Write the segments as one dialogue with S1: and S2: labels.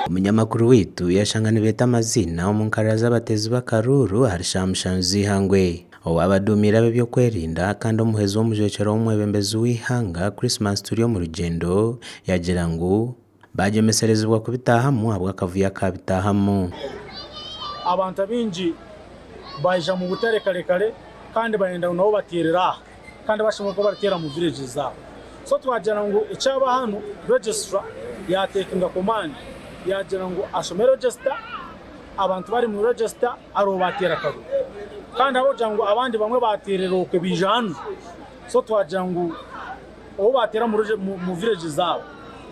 S1: Omunyamakuru waitu yashanga nibeeta amaziina omu nkarara z'abateezi b'akaruuru ahari shaaha mushanju z'eihangwe. Owaabaduumiire ab'eby'okwerinda kandi omuhwezi w'omujwekyerwa w'omwebembezi w'eihanga, Christmas Turyomurugyendo yaagira ngu baagyemeserezibwa kubitaahamu ahabw'akavuyo akaabitaahamu.
S2: Abantu abaingi baija mu butare kare kare kandi bayenda ngu nabo bateerere aha kandi bashemereire kuba barikuteera omu villages zaabo. So twagira ngu ekyaba hanu registrar yatekinga command yagira ngu ashome register, abantu bari mu register aribo bateera akaruru. Kandi ahabw'okugira ngu abandi bamwe bateerera okwe baija hanu, so twagira ngu obu bateera omu village zaabo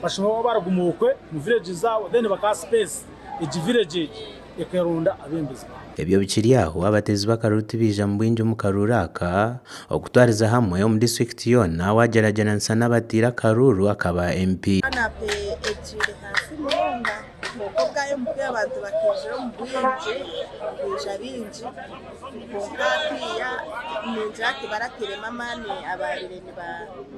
S2: bashemereire kuba bariguma okwe omu village zaabo then bakaha space egi village egi ekeronda abebembezi baayo.
S1: Ebyo bikiri aho, abateezi b'akaruuru tibaija mu bwingi omu karuuru aka, okutwariza hamwe omu disiturikiti yoona waagyeragyeranisa n'abataire akaruuru akaba MP.
S3: Turn-up egiire ahansi munonga kwonka obwa MP abantu bakaijira omu bwingi, baija baingi kwonka hatiiya ningira tibaratairemu amaani abaabaire nibaronda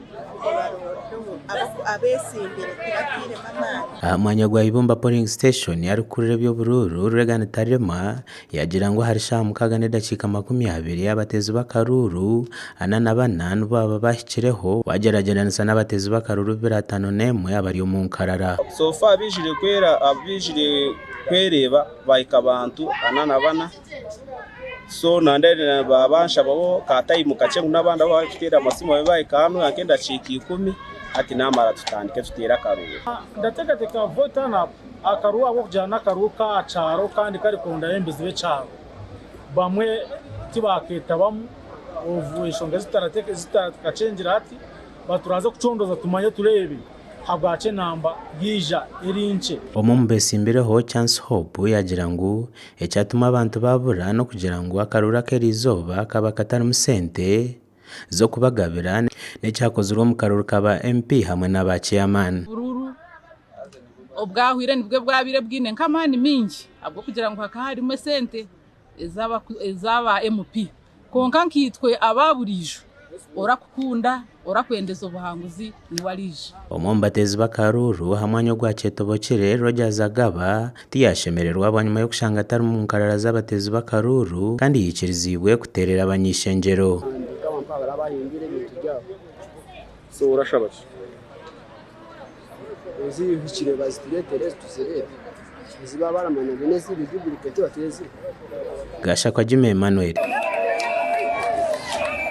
S3: abetsimbire tibatairemu amaani.
S1: Aha mwanya gwa Ibumba Polling Station, arikukurira eby'oburuuru, Reagan Taremwa yaagira ngu ahari shaaha mukaaga n'edakiika 20, abateezi b'akaruuru 44 nibo baba bahikireho waagyeragyeranisa n'abateezi b'akaruuru 251 abari omu nkarara.
S4: So far abaijire kwereeba bahika abantu 44. So nandeba banshabaho ka time kakye ngu n'abandi abu barikuteera amasimu babe bahika hanu nk'endakiika ikumi hati namara tutandike tuteere akaruuru.
S2: Ndateekateeka vote turn up akaruuru ahabw'okugira n'akaruuru k'aha kyaro kandi karikuronda abebembezi b'ekyaro bamwe tibakeetabamu obu enshonga ezi tutakakyengire hati but turaza kucondooza tumanye tureebe. Habwaki enamba yaija eri nkye?
S1: Omwe omu beetsimbireho, Chance Hope yaagira ngu ekyatuma abantu baabura n'okugira ngu akaruuru ak'eriizooba kaba katarimu sente z'okubagabira n'ekyakozirwe omu karuuru ka ba MP hamwe n'aba Chairman.
S5: Oburuuru obwahwire nibwo bwabaire bwine nk'amaani maingi ahabw'okugira ngu hakaba harimu esente ez'aba MP. Kwonka nkaitwe aba buriijo, orakukunda, orakwendeza obuhanguzi niwe ariija.
S1: Omwe omu bateezi b'akaruuru aha mwanya ogwa Kyetobokire, Rogers Agaba, tiyashemererwa bwanyima y'okushanga atari mu nkarara z'abateezi b'akaruuru kandi yaikiriziibwe kuteerera abany'eishengyero. Gashakwa Jimmy Emmanuel.